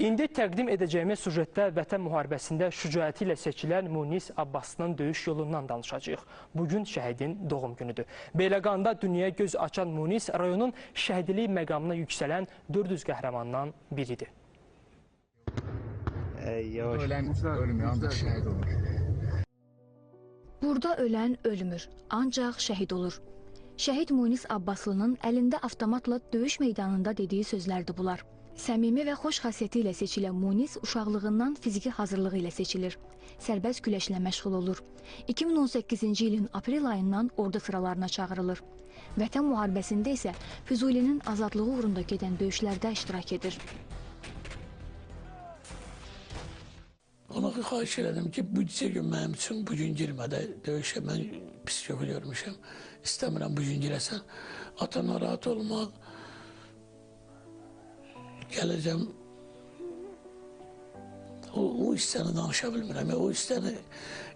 İndi təqdim edəcəyimiz süjetdə Vətən müharibəsində şücaəti ilə seçilən Munis Abbaslının döyüş yolundan danışacağıq. Bugün şəhidin doğum günüdür. Beyləqanda dünyaya göz açan Munis rayonun şəhidlik məqamına yüksələn 400 qəhrəmandan biridir. Ölən ölmür, ancaq şəhid olur. Burada ölən ölmür, ancaq şəhid olur. Şəhid Munis Abbaslının əlində avtomatla döyüş meydanında dediyi sözlərdir bunlar. Səmimi və xoş xasiyyəti ilə seçilən Munis uşaqlığından fiziki hazırlığı ilə seçilir. Sərbəst güləşlə məşğul olur. 2018-ci ilin aprel ayından ordu sıralarına çağırılır. Vətən müharibəsində isə Füzulinin azadlığı uğrunda gedən döyüşlərdə iştirak edir. Ona xahiş elədim ki, büdcə gün mənim üçün bugün girmədə döyüşə, mən pis yoxu görmüşəm. İstəmirəm bugün girəsən. Ata narahat olmaq. Gələcəm, o hissəni danışa bilmirəm, o hissəni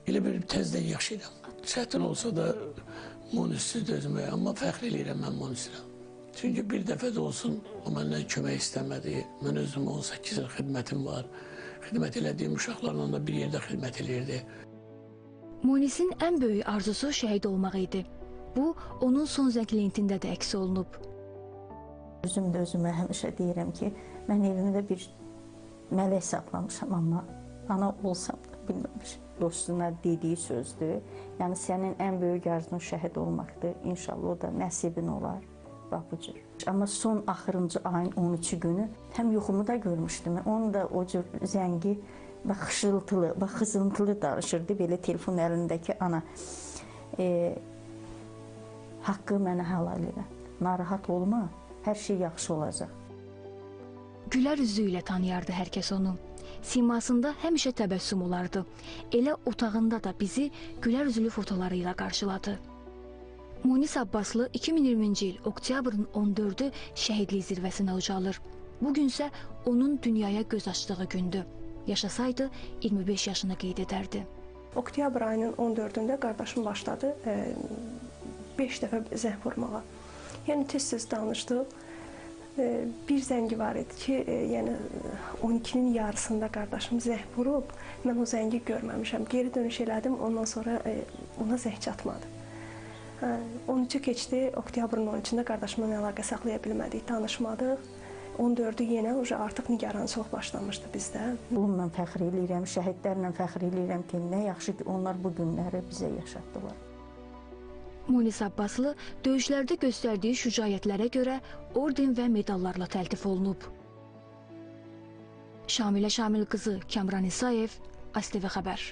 elə bir təzdən yaşayıram. Çətin olsa da Munissiz dözməyə, amma fəxr eləyirəm mən Munislə. Çünki bir dəfə də olsun o məndən kömək istəmədi. Mən özüm 18 il xidmətim var. Xidmət elədiyim uşaqlarla da bir yerdə xidmət eləyirdi. Munisin ən böyük arzusu şəhid olmaq idi. Bu, onun son zəng lentində də əks olunub. Özüm də özümə həmişə deyirəm ki, mən evimdə bir mələk saxlamışam, amma ana olsam da bilməmişəm. Dostuna dediyi sözdür. Yəni, sənin ən böyük arzun şəhid olmaqdır. İnşallah o da nəsibin olar. Bax bu cür. Amma son axırıncı ayın 13-ü günü həm yuxumu da görmüşdüm. Onu da o cür zəngi bax xışıltılı, bax xızıntılı danışırdı. Belə telefon əlindəki ana. Haqqı mənə halal elə. Narahat olma. Hər şey yaxşı olacaq. Gülər üzü ilə tanıyardı hər kəs onu. Simasında həmişə təbəssüm olardı. Elə otağında da bizi gülər üzlü fotoları ilə qarşıladı. Munis Abbaslı 2020-ci il oktyabrın 14-ü şəhidlik zirvəsinə ucalır. Bugünsə onun dünyaya göz açdığı gündür. Yaşasaydı 25 yaşını qeyd edərdi. Oktyabr ayının 14-ündə qardaşım başladı 5 dəfə zəng vurmağa. Yəni tez-tez danışdıq. Bir zəngi var idi ki, yəni 12-nin yarısında qardaşım zəng vurub, mən o zəngi görməmişəm. Geri dönüş elədim, ondan sonra ona zəng çatmadı. 13-ü keçdi, oktyabrın 13-ündə qardaşımla əlaqə saxlaya bilmədik, danışmadıq. 14-ü yenə artıq nigarançılıq başlamışdı bizdə. Bununla fəxr eləyirəm, şəhidlərlə fəxr eləyirəm ki, nə yaxşı ki, onlar bu günləri bizə yaşatdılar. Munis Abbaslı döyüşlərdə göstərdiyi şücaətlərə görə orden və medallarla təltif olunub. Şamilə Şamil qızı, Kamran İsayev, ASTV xəbər.